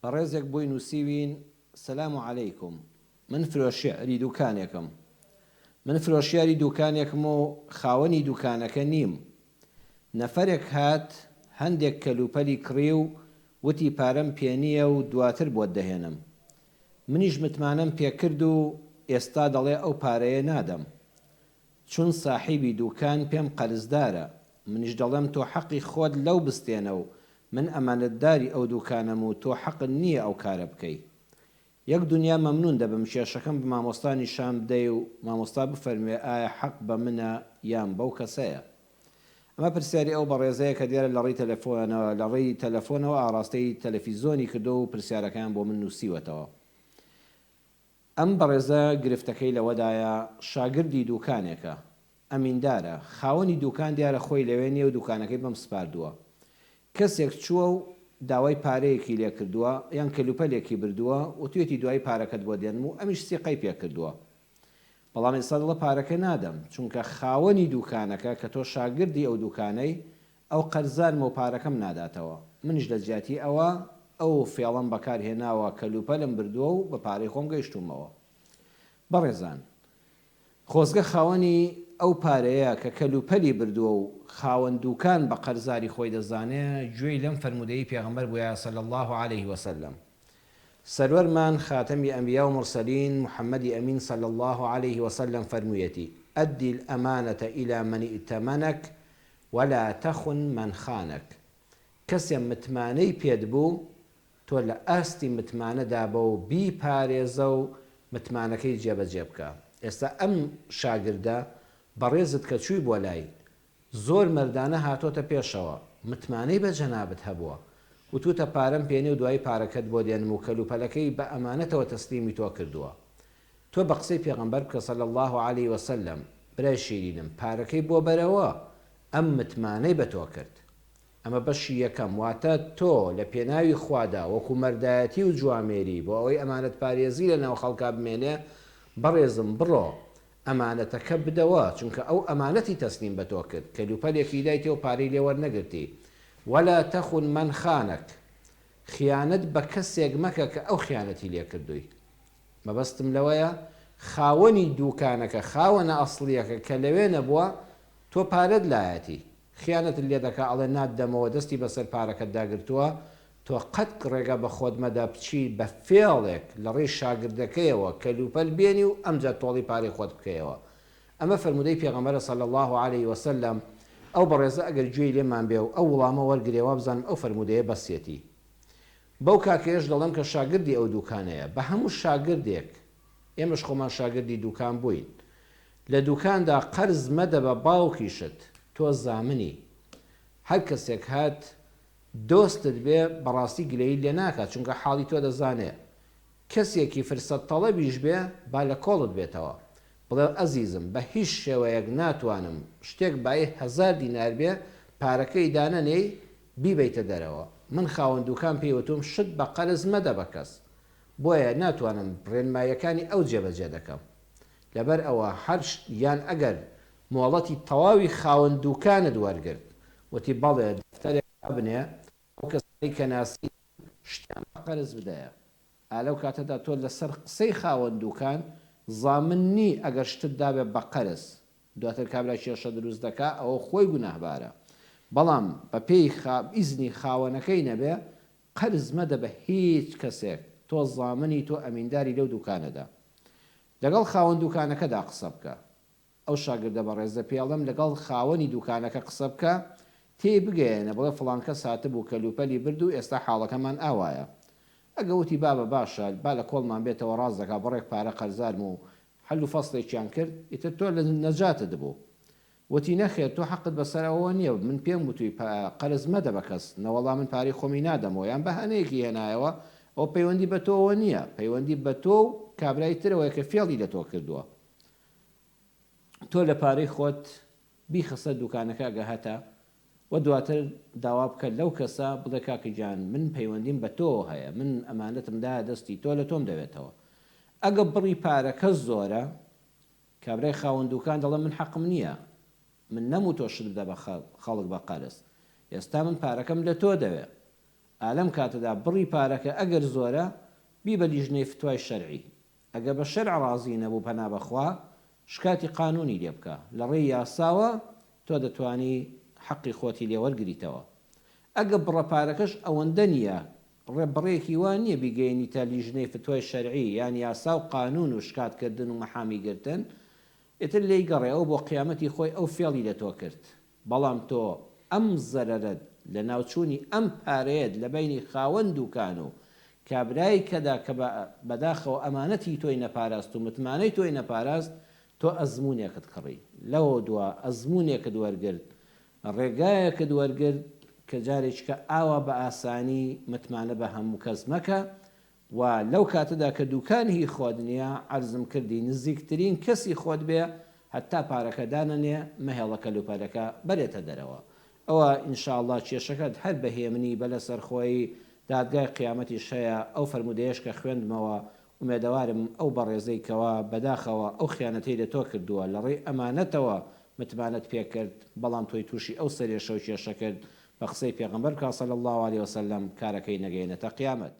بەڕێزێک بۆی نووسیوین، سلام علیکم، من فرۆشیاری دوکانێکم من فرۆشیاری دوکانێکم و خاوەنی دوکانەکە نیم، نەفەرێک هات هەندێک کەلوپەلی کڕی و وتی پارەم پێنییە و دواتر بۆت دەهێنم، منیش متمانەم پێکرد و ئێستا دەڵێ ئەو پارەیە نادەم چون ساحیبی دوکان پێم قەرزدارە، منیش دەڵێم تۆ حەقی خۆت لەو بستێنە و من ئەمانەتداری ئەو دوکانەم و تۆ حەقت نییە ئەو کارە بکەی. یەک دونیا مەمنون دەبم کێشەکەم بە مامۆستا نیشان بدەی و مامۆستا بفەرموێ ئایا حەق بە منە یان بەو کەسەیە؟ ئەمە پرسیاری ئەو بەڕێزەیە کە دیارە لە ڕێی تەلەفۆنەوە لە ڕێی تەلەفۆنەوە ئاڕاستەی تەلەفیزۆنی کردووە و پرسیارەکەیان بۆ من نووسیوەتەوە. ئەم بەڕێزە گرفتەکەی لەوەدایە شاگردی دوکانێکە، ئەمیندارە، خاوەنی دوکان دیارە خۆی لەوێ نییە و دوکانەکەی بەم سپاردووە. کەسێک چووە و داوای پارەیەکی لێ کردووە یان کەلوپەلێکی بردووە، وتویەتی دوایی پارەکەت بۆ دێنم و ئەمیش سیقەی پێ کردووە. بەڵام ئێستا دەڵێ پارەکە نادەم، چونکە خاوەنی دوکانەکە کە تۆ شاگردی ئەو دوکانەی، ئەو قەرزارمە و پارەکەم ناداتەوە، منیش لە جیاتی ئەوە ئەو فێڵەم بەکار هێناوە کەلوپەلم بردووە و بە پارەی خۆم گەیشتوومەوە. بەڕێزان، خۆزگە خاوەنی ئەو پارەیە کە کەلوپەلی بردووە و خاوەن دوکان بە قەرزاری خۆی دەزانێ گوێی لەم فەرموودەی پێغەمبەر بوویایە صلی اللە علیه وسلم سەروەرمان خاتەمی ئەنبیا و مورسەلین محمدی ئەمین صلی اللە علیه وسلم فەرموویەتی، ادی الامانە الی من ائتمنک ولا تخن من خانک، کەسێ متمانەی پێت بوو تۆ لە ئاستی متمانەدا بە و بیپارێزە و متمانەکەی جێبەجێ بکە. ئێستا ئەم شاگردە بەڕێزت کە چووی بۆ لای، زۆر مەردانە هاتۆتە پێشەوە، متمانەی بە جەنابت هەبووە، وتووتە پارەم پێنێ و دوایی پارەکەت بۆ دێنم و کەلوپەلەکەی بە ئەمانەتەوە تەسلیمی تۆ کردووە. تۆ بە قسەی پێغەمبەر بکە صلی اللە علیە وسلم، برای شیرینم پارەکەی بۆ بەرەوە، ئەم متمانەی بە تۆ کرد. ئەمە بەشی یەکەم، واتە تۆ لە پێناوی خوادا وەکو مەردایەتی و جوامێری بۆ ئەوەی ئەمانەتپارێزی لە ناو خەڵکا بمێنێ، بەڕێزم بڕۆ ئەمانەتەکە بدەوە، چونکە ئەو ئەمانەتی تەسلیم بە تۆ کرد، کەلوپەلێکی دایتێ و پارەی لێ وەرنەگرتی. ولا تخن من خانک، خیانەت بە کەسێک مەکە کە ئەو خیانەتی لێ کردووی. مەبەستم لەوەیە خاوەنی دووکانەکە، خاوەنە ئەسڵییەکە کە لەوێ نەبووە، تۆ پارەت لایەتی، خیانەتت لێ دەکا ئەڵێ ناتدەمەوە دەستی بەسەر پارەکەتدا گرتووە، تۆ قەت ڕێگا بە خۆت مەدە بچی بە فێڵێک لە ڕێی شاگردەکەیەوە کەلوپەل بێنی و ئەمجا تۆڵەی پارەی خۆت بکەیەوە. ئەمە فەرموودەی پێغەمبەرە صلی اللە علیە وسلم، ئەو بەڕێزە ئەگەر گوێی لێمان بێ و ئەو وڵامە وەرگرێ وابزانم ئەو فەرموودەیە بەسیەتی. بەو کاکەیەش دەڵێم کە شاگردی ئەو دوکانەیە، بە هەموو شاگردێک، ئێمەش خۆمان شاگردی دوکان بووین، لە دوکاندا قەرز مەدە بە باوکیشت، تۆ زامنی. هەر کەسێک هات دۆستت بێ بەڕاستی گلەییت لێ ناکات چونکە حاڵی تۆ دەزانێ. کەسێکی فرسەت تەڵەبیش بێ با لە کۆڵت بێتەوە. بڵێ ئەزیزم بە هیچ شێوەیەک ناتوانم شتێک بایی هەزار دینار بێ پارەکەی دانەنێی بیبەیتە دەرەوە. من خاوەن دوکان پێی وتوم شت بە قەرز مەدە بە کەس. بۆیە ناتوانم ڕێنماییەکانی ئەو جێبەجێ دەکەم. لەبەر ئەوە هەر یان ئەگەر مۆڵەتی تەواوی خاوەن دوکانت وەرگرت وتی بەڵێ دەفتەرێک دابنێ ئەو کەسانەی کە ناسیتن شتیان بە قەرز بدەیە ئا لەو کاتەدا تۆ لەسەر قسەی خاوەن دوکان زامن نی ئەگەر شتت دابێ بە قەرز دواتر کابرا کێشە دروست دەکا ئەوە خۆی گوناهبارە بەڵام بە پێی ئیزنی خاوەنەکەی نەبێ قەرز مەدە بە هیچ کەسێک تۆ زامنی تۆ ئەمینداری لەو دوکانەدا لەگەڵ خاوەن دوکانەکەدا قسە بکە ئەو شاگردە بەڕێزە پێی ئەڵێم لەگەڵ خاوەنی دوکانەکە قسە بکە تێی بگەیەنە بڵێ فڵان کەس هاتبوو کەلوپەلی برد و ئێستا حاڵەکەمان ئاوایە ئەگە وتی بابە باشە با لە کۆڵمان بێتەوە ڕاست دەکا بڕێک پارە قەرزارم و حەل و فەسڵێکیان کرد ئیتر تۆ لە نەجاتت بوو وتی نەخێر تۆ حەقت بەسەر ئەوەوە نیە من پێم وتوی قەرز مەدە بە کەس نەوەڵا من پارەی خۆمی نادەمەوە یان بەهانەیەکی هێنایەوە ئەوە پەیوەندی بە تۆوە نیە پەیوەندی بە تۆ و کابرای ترەوەیە کە فێڵی لە تۆ کردووە تۆ لە پارەی خۆت بیخە سەر دوکانەکە ئەگە هەتە وە دواتر داوا بکە لەو کەسە بڵێ کاکە گیان من پەیوەندیم بە تۆوە هەیە من ئەمانەتم دایە دەستی تۆ لە تۆم دەوێتەوە ئەگە بڕی پارەکە زۆرە کابرای خاوەن دوکان دەڵێ من حەقم نییە من نەموتوە شت بدە بە خەڵک بە قەرز ئێستا من پارەکەم لە تۆ دەوێ. ئا لەم کاتەدا بڕی پارەکە ئەگەر زۆرە بیبە لیژنەی فتوای شەرعی ئەگەر بە شەرع ڕازی نەبوو پەنا بەخوا شکاتی قانونی لێ بکە لە ڕێی یاساوە تۆ دەتوانی حەقی خۆتی لێ وەرگریتەوە ئەگە بڕە پارەکەش ئەوەندە نیە ڕێ بڕێکی وا نیە بیگەیەنیتە لیژنەی فتوای شەرعی یان یاسا و قانون و شکات کردن و مەحامی گرتن ئیتر لێی گەڕێ ئەو بۆ قیامەتی خۆی ئەو فێڵی لە تۆ کرد بەڵام تۆ ئەم زەرەرەت لە ناوچوونی ئەم پارەیەت لە بەینی خاوەن دوکان و کابرای کەدا کە بە بەداخەوە ئەمانەتی تۆی نەپاراست و متمانەی تۆی نەپاراست تۆ ئەزموونێکت کڕی لەوەودوا ئەزموونێکت وەرگرت ڕێگایەکت وەرگرت کە جارێکیکە ئاوا بە ئاسانی متمانە بە هەموو کەس مەکە و لەو کاتەدا کە دوکان هی خۆت نیە عەرزم کردی نزیکترین کەسی خۆت بێ هەتا پارەکە دانەنێ مەهێڵە کەلوپەلەکە بەرێتە دەرەوە ئەوە ان شاء اللە کێشەکەت هەر بە هێمنی بە لەسەرخۆیی دادگای قیامەتیش هەیە ئەو فەرموودەیەش کە خوێندمەوە ئومێدەوارم ئەو بەڕێزەی کەوا بەداخەوە ئەو خیانەتەی لە تۆ کردووە لە ڕێی ئەمانەتەوە متمانەت پێ کرد بەڵام تۆی تووشی ئەو سەرێشە و کێشە کرد بە قسەی پێغەمبەر بکا صلی اللە علیە وسلم کارەکەی نەگەیەنێتە قیامەت.